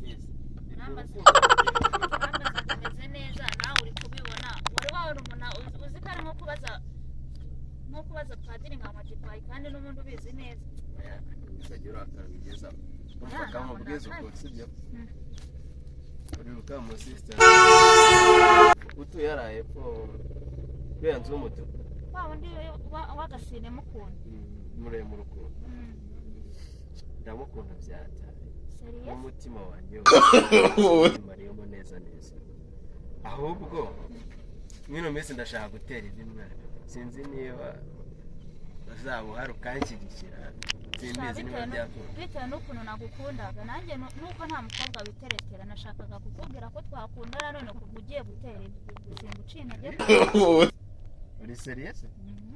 minsi. Urambaza. Urukundo. Urambaza ngo umeze neza, nawe uri kubibona. Wari wabona umuntu uzi ko ari nko kubaza padiri nka divayi, kandi n'ubundi ubizi neza. Uzajya urakara bigeza Ya, umva kamubwiza ntabwo ukuntu, sibyo? Mm. Uribuka musisita utuye hariya hepfo uriya nzu y'umutuku? Wa wundi w'agasine mukunda? Muremure ukuntu. Ndamukunda byataye. Sérieux? N'umutima wanjye wose mariyemo neza neza. Ahubwo mwino minsi ndashaka gutera ivi, mwana. Sinzi niba uzaba uhari ukanshyigikira, simbizi niba byakunda. Bitewe n'ukuntu nagukundaga nanjye, nuko nta mukobwa witeretera, nashakaga kukubwira ko twakundana. None kuva ugiye gutera ivi, singuciye intege. Uri sérieux? Mhm.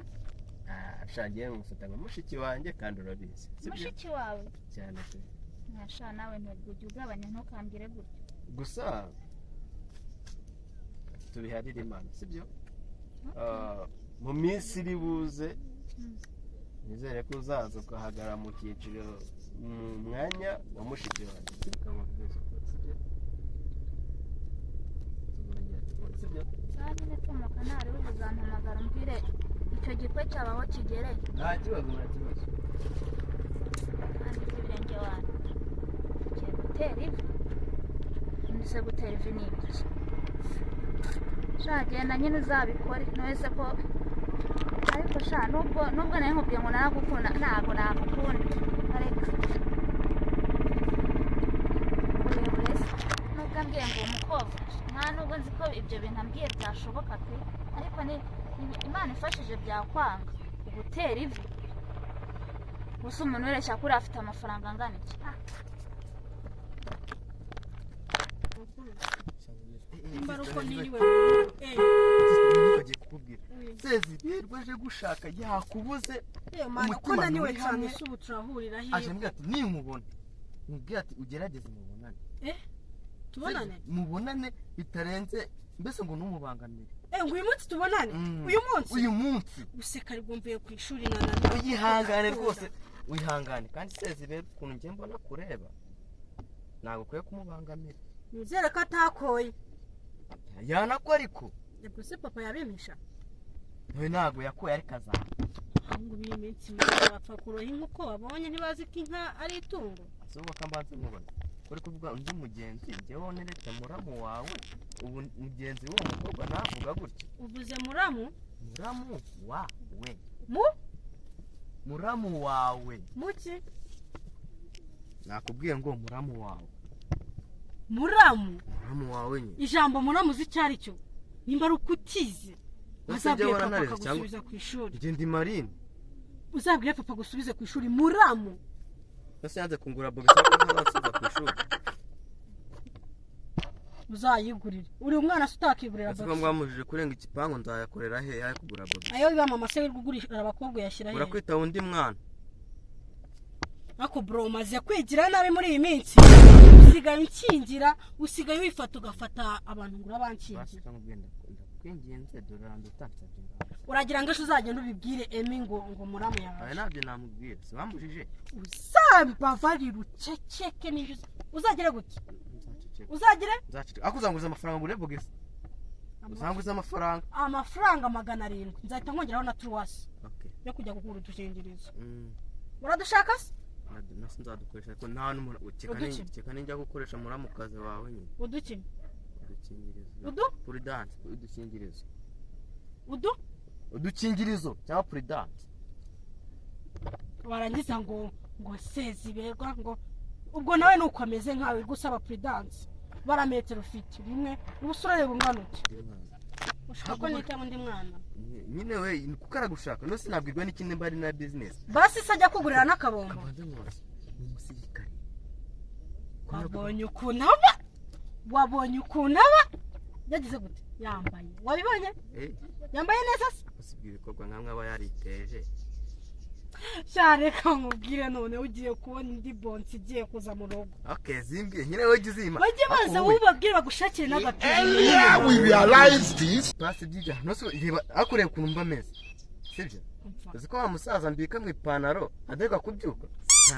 Shangiye ngufata nka mushiki wanjye kandi urabizi, sibyo? Mushiki wawe? Cyane pe. Nyasha, nawe ntabwo ujya ugabanya, ntukambwire gutyo. Gusa tubiharire Imana, sibyo? Ah, mu minsi iri buze nizere ko uzaza ugahagarara mu cyiciro, mu mwanya wa mushiki wanjye, sibyo? Tuzongera tubone, sibyo? Saa nyine tumuka, ntari uzampamagara umbwire icyo gikwe cyawe aho kigereye. Nta kibazo, nta kibazo. Kandi ibirenge wanjye ugiye gutera ivi. Undi se gutera ivi ni ibiki? Sha, genda nyine uzabikore ntuwese ko. Ariko sha, nubwo nari nkubwiye ngo naragukunda, ntabwo nagukunda. Areka uburebure se, nubwo ambwiye ngo umukobwa, nta nubwo nzi ko ibyo bintu ambwiye byashoboka pe. Ariko Imana ifashije byakwanga ugutera ivi. Gusa umuntu wereshya kuri afite amafaranga angana iki? Ah. Nimba ari uko niriwe. Bagiye kukubwira sezi birwa aje gushaka yakubuze. Mana, ko Umutima naniwe nturi cyane. hamwe. Se ubu turahurira Aje hehe? mbwira ati nimubona mubwira ati ugerageze mubonane. Tubonane? Mubonane bitarenze, mbese ngo ntumubangamire. Ngo uyu munsi tubonane? Mm. Uyu munsi? Uyu munsi. Guseka aribwo mvuye ku ishuri, nananiwe. Uyihangane rwose, wihangane. Kandi sezi rero, ukuntu njye mbona kureba, ntabwo ukwiye kumubangamira. Nizere ko atakoye. Yanako ariko. Ubwo se papa yabimisha? We ntabwo yakoye, ariko azaba. Ahubwo iyi minsi mikuru bapfa kuroha inka uko babonye, ntibazi ko inka ari itungo. Ese ubu akambanza mubona uri kuvuga undi mugenzi? Njyewe neretse muramu wawe, ubu mugenzi w'uwo mukobwa navuga gutya. Uvuze muramu? Muramu wawe. Mu? Muramu wawe. Muki? Nakubwiye ngo muramu wawe. Muramu? Muramu wawe nyine. Ijambo muramu uzi icyo ari cyo? Nimba ari uko utize, Ese uzabwire njyewe papa waranareze cyangwa- akagusubiza ku ishuri. Njye ndi marine. Uzabwire papa agusubize ku ishuri, muramu. Ese yanze kungura bogisi, ariko ntazansubiza ku ishuri? Uzayigurire, uri umwana se utakigurira Ese ko bogisi? mwamujije kurenga igipangu, nzayakorera he ayo kugura bogisi? Ayo biba mama se wirirwa ugurisha abakobwa uyashyira hehe? Urakwita undi mwana. Ariko bro, umaze kwigira nabi muri iyi minsi. Usigaye unkingira, usigaye wifata ugafata abantu ngo urabankingira. Basi kamubwiye, ndakwinginze, dore randa utansabye imbabazi. Uragira ngo ejo uzagenda ubibwire Emi ngo muramu Aya yawe? Ntabyo namubwira, si bambujije. Uzambabarira uceceke. N'ibyo uzagire gute? Nzaceceka. Uzagire? Nzaceceka, ariko uzanguza amafaranga ngure bogisi, uzanguza amafaranga. Amafaranga 700, nzahita nkongeraho na turuwasi Okay. yo kujya kugura udukingirizo. Uradushaka se? Nasi nzadukoresha, ariko nta n'umuntu ukeka. Uduki? Keka ninjya gukoresha muramukazi wawe nyine. Uduki? Udukingirizo. Udu? Prudence, udukingirizo. Udu? Udukingirizo cyangwa prudence. Warangiza ngo seziberwa, ngo ubwo nawe nuko ameze nkawe gusaba prudence. Barametero ufite rimwe, ubu se urareba umwana uti ushaka ko nitaba undi mwana? Nyine we kuko aragushaka, no sinabwirwa n'ikindi mba ari na business. Basi se ajya kugurira n'akabombo? Kabanza nkubaze, ni umusirikare? Wabonye ukuntu aba, wabonye ukuntu aba yagize gute, yambaye, wabibonye? Eh. Yambaye neza se? Usibye ibikorwa nkamwe aba yariteje. Sha, reka nkubwire, none ugiye kubona indi bonsi igiye kuza mu rugo. Okay, zimbwiye nyine, we jya uzima. Bajye baza, Ariko wowe, wowe ubabwire bagushakire n'agapira. Earlier we realized this. Basi by'ijana nose reba, ariko ureba ukuntu mba meze, sibyo? Uzi ko wa musaza mbika mu ipantaro aderwa kubyuka.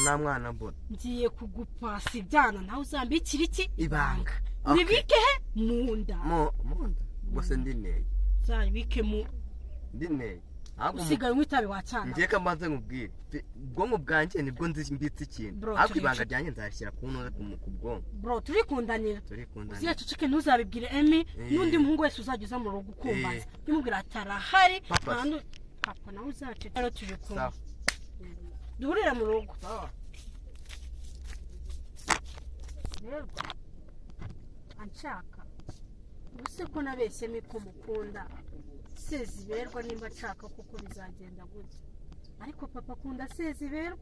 Nta mwana mbona. Ngiye kugupasa ibyana, nawe uzambikira iki? Ibanga. Uribike he? Mu nda. Mu nda gusa, ndineye. Uzabike mu Ndineye ahubwo Usigaye unywa itabi wacana. Ngiye ko mbanze nkubwire, ubwonko bwanjye nibwo nzi mbitse ikintu. Bro, Ariko turi ibanga inshuti. ryanjye nzarishyira ku ntuza ku bwonko. Bro, turikundanira. Turikundana. Uziyaceceke, ntuzabibwire Emi n'undi muhungu wese uzajya uza mu rugo ukumbaza. Jya umubwira ati arahari. Papa. Nta papa nawe uzaceceke rero, turi kumwe. Sawa. Duhurire mu rugo rero. Anshaka ubuse ko nabeshyemo ko mukunda Seziberwa, nimba nshaka kuko bizagenda gutya, ariko papa akunda Seziberwa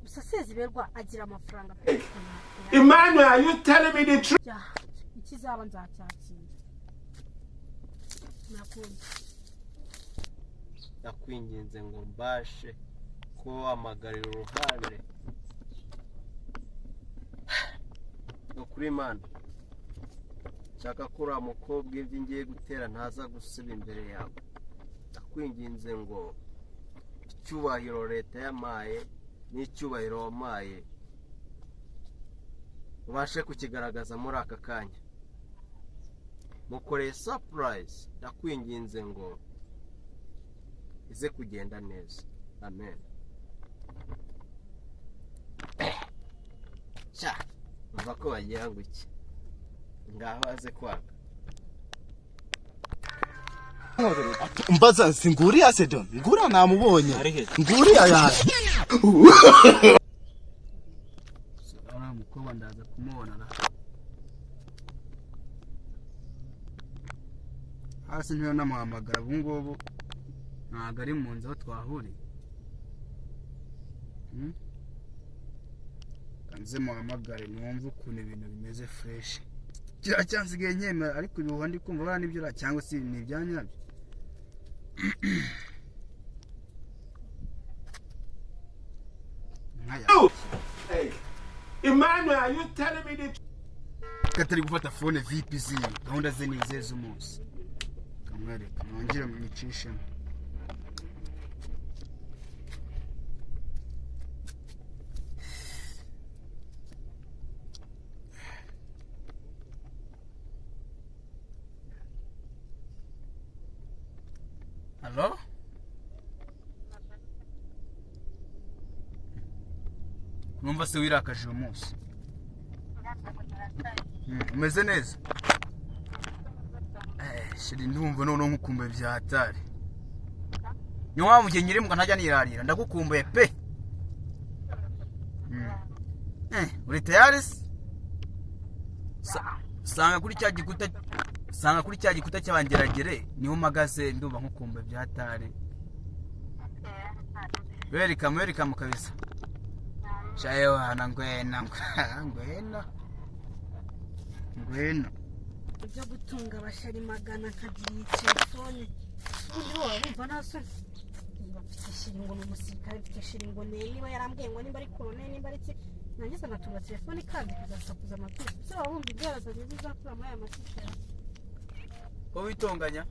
gusa. Seziberwa agira amafaranga pe. Emmanuel, are you telling me the truth? Ya, ikizaba nzacyakira, nakunda. Ndakwinginze ngo mbashe kuhamagarira uruhande. Ni ukuri Imana, nshaka ko uriya mukobwa ibyo ngiye gutera ntaza gusiba imbere yawe. Ndakwinginze ngo icyubahiro leta yamaye n'icyubahiro wamaye ubashe kukigaragaza muri aka kanya. Mukoreye surprise, ndakwinginze ngo ize kugenda neza, amen. Sha, umva ko bagira ngo iki, ngaho aze kwanga. Mbaza si nguriya se John, nguriya namubonye, nguriya yaje. Uriya mukobwa ndaza kumubona ra hasi, ntiyo namuhamagara ubu ngubu, ntabwo ari mu nzu aho twahuriye. Hmm? Kanze muhamagare numve ukuntu ibintu bimeze fresh. Kiriya cyansigaye nkemera, ariko ibihuha ndi kumva buriya nibyo ra, cyangwa se ni ibya nyabyo? Nkaya. Emmanuel, are you telling me the Katari gufata phone vipi ziwe, gahunda ze ni izihe z'umunsi? Kamwereka nongere mwicishemo. Halo, numva se wirakaje uyu munsi? Umeze neza? Chérie, ndumva noneho nkukumbuye bya hatari. Niyo mpamvu njye nyiri mbwa ntajya nirarira, ndagukumbuye pe. Uri tayari se? Sanga kuri cya gikuta, sanga kuri cya gikuta cy'abangeragere niho mpagaze, ndumva nkukumbuye bya hatari. Welcome, welcome kabisa. Shayewana, ngwena ngwena ngwena. Ibyo gutunga abashari magana nkagira iyi telefone, ubundi wowe wumva nta soni? Niba mfite chéri ngo ni umusirikare, mfite chéri ngo ni niba yarambwiye ngo nimba ari colonel, nimba ari iki, nangiza ngatunga telefone kandi ikazasakuza amatwi, ese waba wumva ibyara zanjye zizakura muri aya makipe? Ko witonganya?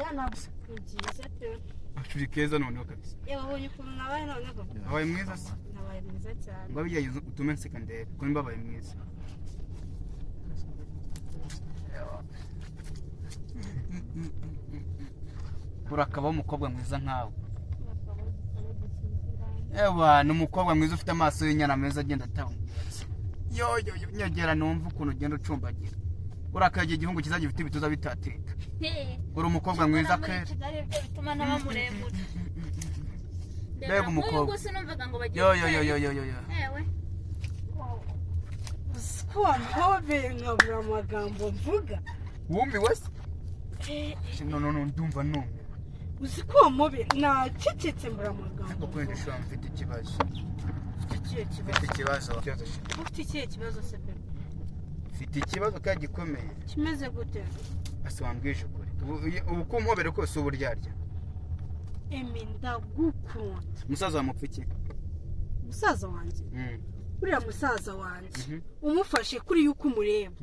Ya, ntabwo ni byiza pe. Turi keza noneho kabisa. Yewe, wabonye ukuntu nabaye noneho? Wabaye mwiza se? Nabaye mwiza cyane. Ngo bigerageze utume nseka ndebe ko nimba wabaye mwiza. Urakabaho umukobwa mwiza nkawe. Ewa, ni umukobwa mwiza ufite amaso y'inyana meza agenda atambuka. Yo yo yo, nyegera numva ukuntu ugenda ucumbagira. Urakagira igihungu cyiza gifite ibituza bitateka. Uri umukobwa mwiza muri ke. Kigali ibyo bituma naba muremure. Mbega umukobwa. Nk'uyu sinumvaga ngo bagiye Yo yo yo yo yo yo yo. Ewe. Uzi ko wampobeye nkabura amagambo mvuga? Wumiwe se? No no no, ndumva numiwe. Uzi ko wampobeye nacecetse mbura amagambo Ariko kwenda ishobora mfite ikibazo. Ufite ikihe kibazo? Mfite ikibazo. Ikibazo. Ufite ikihe kibazo se pe? Mfite ikibazo kandi gikomeye. Kimeze gute? Ase wambwije ukuri. Ubu kumpobera kose uburyarya. Emi, ndagukunda. Umusaza wa mupfa iki? Musaza wanjye? Uriya musaza wanjye, umufashe kuri yuko umureba,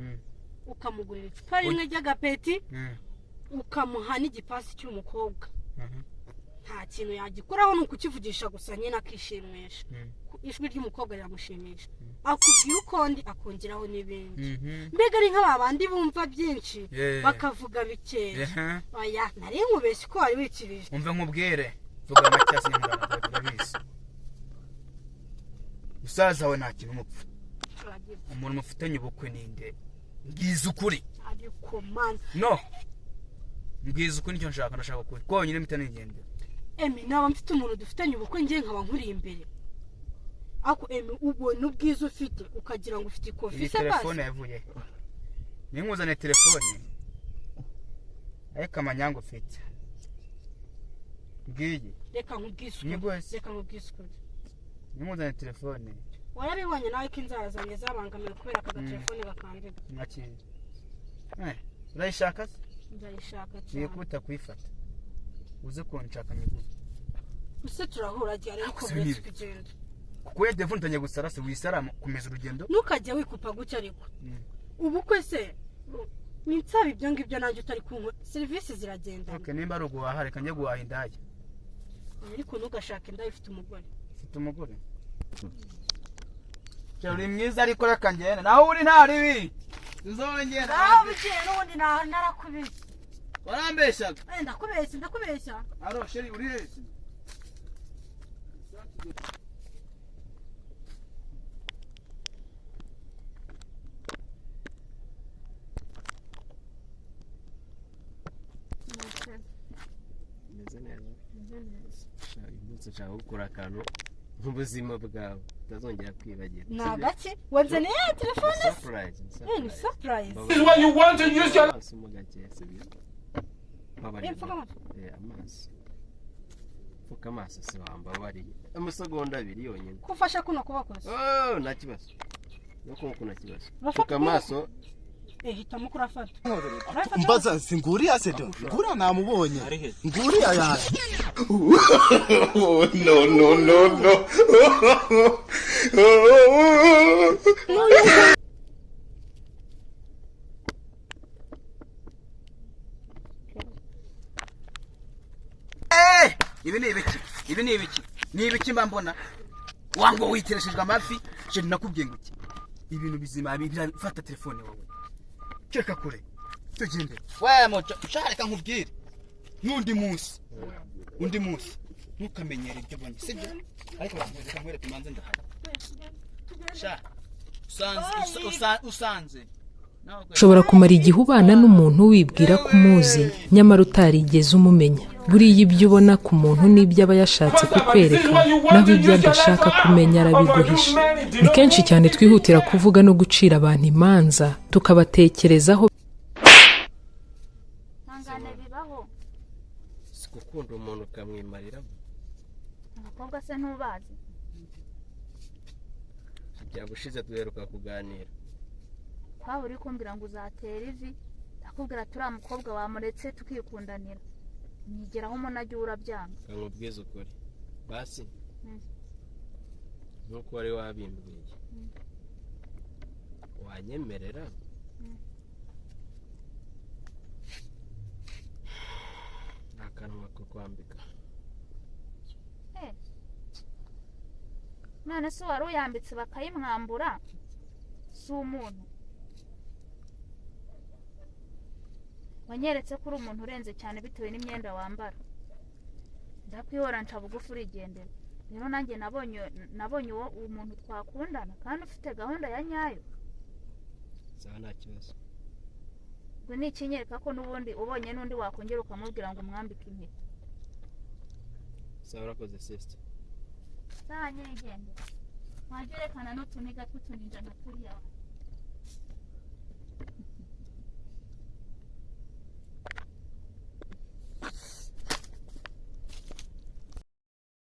ukamugurira icupa rimwe ry'agapeti, ukamuha n'igipasi cy'umukobwa. Nta kintu yagikoraho, ni ukukivugisha gusa nyine akishimisha. Ijwi ry'umukobwa riramushimisha, akubwira uko ndi, akongeraho n'ibindi. Mbega ari nk'aba bandi bumva byinshi bakavuga bikeya. Oya, nari nkubeshye ko wari wikirije. Umve nkubwire, vuga make sinkura, urabizi musaza wawe nta kintu umupfa. Umuntu mufitanye ubukwe ninde? Mbwiza ukuri. Ariko mana! No, mbwiza ukuri, nicyo nshaka, ndashaka ukuri konyine mpita nigendera. Emi, naba mfite umuntu dufitanye ubukwe, njye nkaba nkuri imbere? Ako Emi, ubona ubwiza ufite ukagira ngo ufite ikofi. Iyi Se telefone basi. yavuye he? Ninkuzane telefone, ariko amanyanga ufite ngiyi. Reka nkubwise ukuri. Nyiguhe se? Reka nkubwise ukuri. Ninkuzane telefone. Warabibonye nawe ko inzara zanjye zabangamiwe kubera aka gatelefone gakandida. Mwakira, urayishaka se? Ndayishaka cyane. Wikuta kuyifata uze kunshaka nyiguhe. Ese turahura ryari ariko? Se Buretse niba. kugenda. Kuko iyo telefone utangiye gusara se, wisara komeza urugendo. Ntukajye wikupa gutya ariko. Ubukwe se ninsaba ibyo ngibyo nanjye utari kunywa serivisi ziragendana. Okay, nimba ari uguhaha, reka njye guhaha indaya. Ariko ntugashake indaya ifite umugore. Ufite umugore. Uri mwiza, ariko reka ngende, nawe uri nta ribi tuzongera. Nawe ugiye n'ubundi narakubise. Warambeshyaga. Eh, ndakubeshya, ndakubeshya. Aro chérie, uri hehe? Meze neza. Sha, uyu munsi nshaka gukora akantu mu buzima bwawe utazongera kwibagirwa. Ni agaki wanzaniye ya telefone se? Surprise. Eh, ni surprise. This is why you want to use your Amaso mo gake, sibyo? Mbabarira. Eh, mfuka amaso. Eh, amaso, pfuka amaso se, wambabariye amasegonda 2 yonyine. Ko ufashe kuno kuboko se? Oh, nta kibazo, no kuboko nta kibazo. Urafata Pfuka amaso. Eh, hitamo ko urafata. Urafata. Mbaza singuriya se do, nguriya namubonye, nguriya yaje. No, no, no, no. Ibi ni ibiki? Ibi ni ibiki? Ni ibiki mba mbona wango witereshejwe amafi? Chérie, nakubwiye ngo iki ibintu bizima fata telefone wawe, ceka kure, tugende. We moco, reka nkubwire, n'undi munsi, undi munsi ntukamenyere ibyo ubonye, sibyo? Ariko reka nkwereke, manze ndahari sha, usanze usanze. Ushobora kumara igihe ubana n'umuntu wibwira ko umuzi, nyamara utarigeze umumenya. Buriya ibyo ubona ku muntu n'ibyo aba yashatse kukwereka, naho ibyo adashaka kumenya arabiguhisha. Ni kenshi cyane twihutira kuvuga no gucira abantu imanza tukabatekerezaho. Ntangane, bibaho. Si gukunda umuntu ukamwimariramo. Abakobwa se ntubazi? Byagushize duheruka kuganira. Kwaba uri kumbwira ngo uzatera ivi, ndakubwira turiya mukobwa wamuretse tukikundanira, nigeraho umunajya urabyanga. Nkubwize ukuri basi. Nk'uko wari wabimbwiye, wanyemerera akanwa ko kwambika? Eh. None se wari uyambitse bakayimwambura si umuntu? Wanyeretse ko uri umuntu urenze cyane bitewe n'imyenda wambara, ndakwihora nca bugufi urigendera. Rero nanjye nabonye uwo umuntu twakundana kandi ufite gahunda ya nyayo. Sawa, nta kibazo. Ubwo ni ikinyereka ko n'ubundi ubonye n'undi wakongera ukamubwira ngo umwambike impeta. Sawa, urakoze sister. Sawa, nyirigendera, wajya urekana n'utuniga tw'utuninja nka turiya.